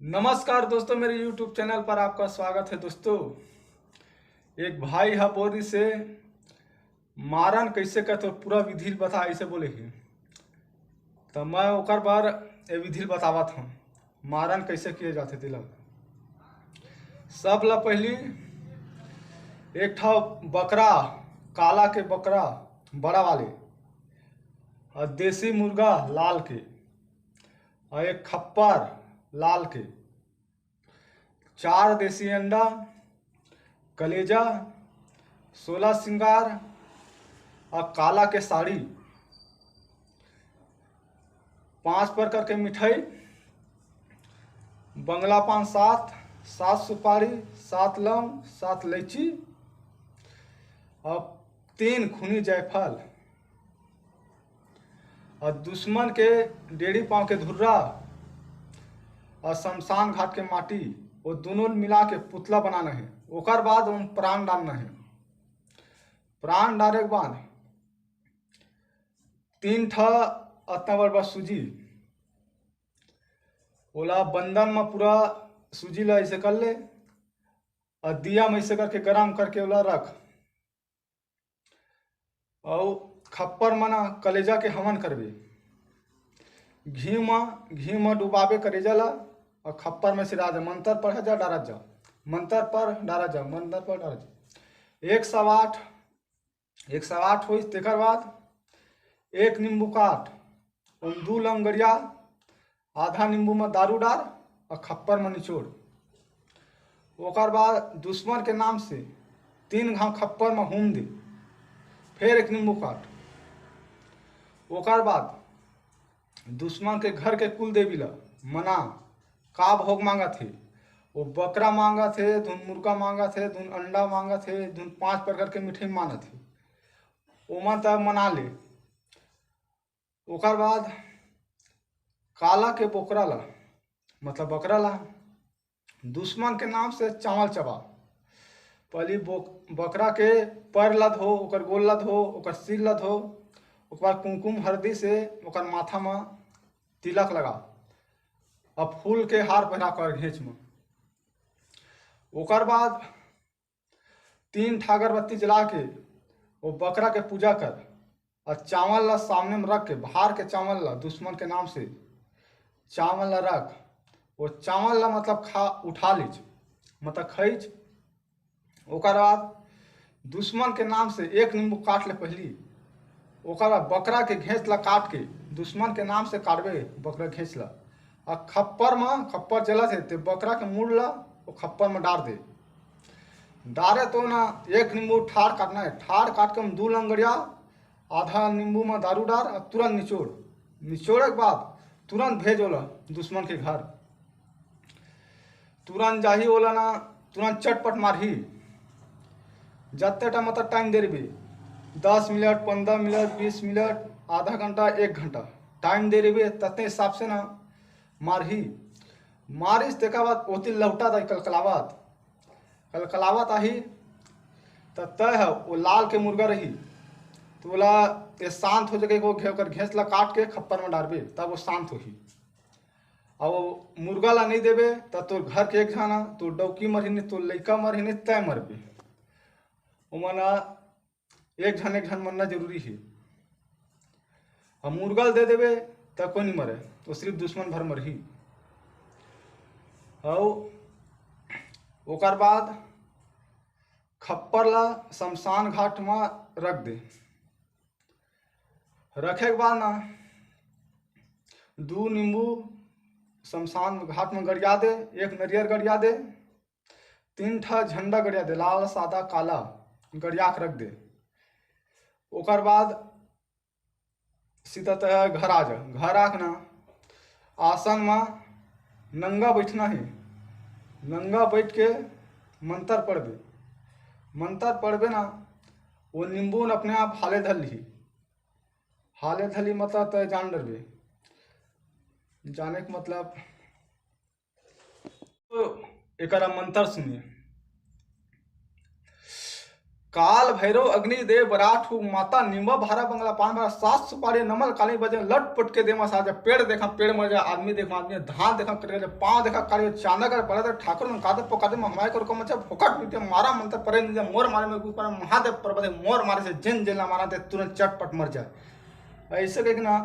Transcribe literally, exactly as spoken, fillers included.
नमस्कार दोस्तों, मेरे YouTube चैनल पर आपका स्वागत है। दोस्तों, एक भाई ह बोरिस हे, मारन कइसे करथे पूरा विधि ल बता, अइसे बोले हे। त मैं ओकर बर ए विधि ल बतावत हंव, मारन कइसे किए जाथे तेला। सब ल पहिली एक ठा बकरा, काला के बकरा बड़ा वाले, अउ देसी मुर्गा लाल के, अउ एक खप्पर लाल के, चार देसी अंडा, कलेजा, सोलह सिंगार अउ काला के साड़ी, पांच प्रकार के मिठाई, बंगला पान सात, सात सुपारी, सात लौंग, सात लैची अउ तीन खूनी जायफल अउ दुश्मन के डेढ़ी पांव के धुर्रा अउ शमशान घाट के माटी, वो दुनों ल मिला के पुतला बनाना हे। ओकर बाद ओम प्राण डालना हे। प्राण डाले के बाद तीन ठा अतना बड़ बड़ सूजी, ओला बंदन म पूरा सूजी ला अइसे कर ले, अउ दिया म अइसे करके गरम करके ओला रख, अउ खप्पर म ना कलेजा के हवन करबे। घी म, घी म डुबाबे कलेजा ला, अउ खप्पर म सिरा जा, मंतर पढ़त जा, डारत जा, मंतर पढ़, डारत जा, मंतर पढ़, डारत जा। एक सौ आठ, एक सौ आठ होइस, तेकर बाद एक नींबू काट, ओम दू लौंग गड़िया, आधा नींबू म दारू डार अउ खप्पर म निचोड़। ओकर बाद दुश्मन के नाम से तीन घांव खप्पर म हूम दे, फेर एक नींबू काट। ओकर बाद दुश्मन के घर के कुल देवी ला मना, का भोग मांगत हे, वो बकरा मांगत हे, धुन मुर्गा मांगत हे, धुन अंडा मांगत हे, धुन पांच प्रकार के मिठाई मांगत हे, ओमन त मना ले। ओकर बाद काला के बोकरा ला, मतलब बकरा ला, दुश्मन के नाम से चावल चबा। पहली बोक-, बकरा के पैर ला धो, ओकर गोल ला धो, ओकर सिर ला धो, ओकर बाद कुमकुम हरदी से ओकर माथा म तिलक लगा, अब फूल के हार पहिरा कर घेंच म। ओकर बाद तीन ठा अगरबत्ती जला के वो बकरा के पूजा कर, अउ चावल ला सामने म रख के, भार के चावल ला दुश्मन के नाम से चावल ला रख, वो चावल ला मतलब खा, उठा लीच, मतलब खइच। ओकर बाद दुश्मन के नाम से एक नींबू काट ले पहली, ओकर बाद बकरा के घेंच ला काट के दुश्मन के नाम से काटबे बकरा घेंच ला, अउ खप्पर म, खप्पर जलत हे ते बकरा के मुड़ ला वो खप्पर म डार दे। डारे तो ना एक नींबू ठाड़ काटना हे, ठाड़ काट के ओम दू लंगड़िया, आधा नींबू म दारू डार अउ तुरंत निचोड़। निचोड़े के बाद तुरंत भेज ओला दुश्मन के घर। तुरंत जाही ओला ना, तुरंत चटपट मारही। जत्ते टा मतलब टाइम दे रहिबे, दस मिनट, पंद्रह मिनट, बीस मिनट, आधा घंटा, एक घंटा टाइम दे रहिबे, तत्ते हिसाब से ना मारही। मारिस तेकर बाद ओती लौटा दा कलकलावत, कलकलावत आही, त तय ह वो लाल के मुर्गा रही, त ओला ये शांत हो जाके वो घे-, ओकर घेंच ला काट के खप्पर म डारबे, तब वो शांत होही। अउ वो मुर्गा ला नहीं देबे, त तोर घर के एक झन, तोर डौकी मरही नहीं, तोर लइका मरही नहीं, तय मरबे। ओमन एक झन एक झन मरना जरूरी हे। अब मुर्गा ल दे देबे त कोई नहीं मरे, तो सिर्फ दुश्मन भर मरही। अउ ओकर बाद खप्पर ला शमशान घाट म रख दे। रखे के बाद ना दू नींबू शमशान घाट म गड़िया दे, एक नरियर गड़िया दे, तीन ठा झंडा गड़िया दे, लाल, सादा, काला गड़िया के रख दे। ओकर बाद सीधा तय घर आ जा। घर आके ना आसन म नंगा बैठना हे। नंगा बैठ के मंतर पढ़बे। मंतर पढ़बे ना, वो नींबू न अपने आप हाले धर लिही। हाले धर लिही मतलब तय जान डरबे। जाने के मतलब तो एकरा मंतर सुनिए। काल भैरव अग्नि दे बरात हूँ, माता निम्बा भारा बंगला पान भारा, सात सुपारी नमल काली बजे, लटपट के दे मसा जा, पेड़ देखा पेड़ मर जा, आदमी देखा आदमी, धान देखा कट जा, पाँव देखा काट जा, चांदा कर बड़ा दे, ठाकुर मन कादे पोकादे, महमाय कर को मचा, फोकट पीते मारा मंत्र परे निजा, मोर मारे में कुछ परे, महादेव पर्वत मोर मारे से जिन जिन ला मारा दे, तुरंत चटपट मर जाए। ऐसे कह के ना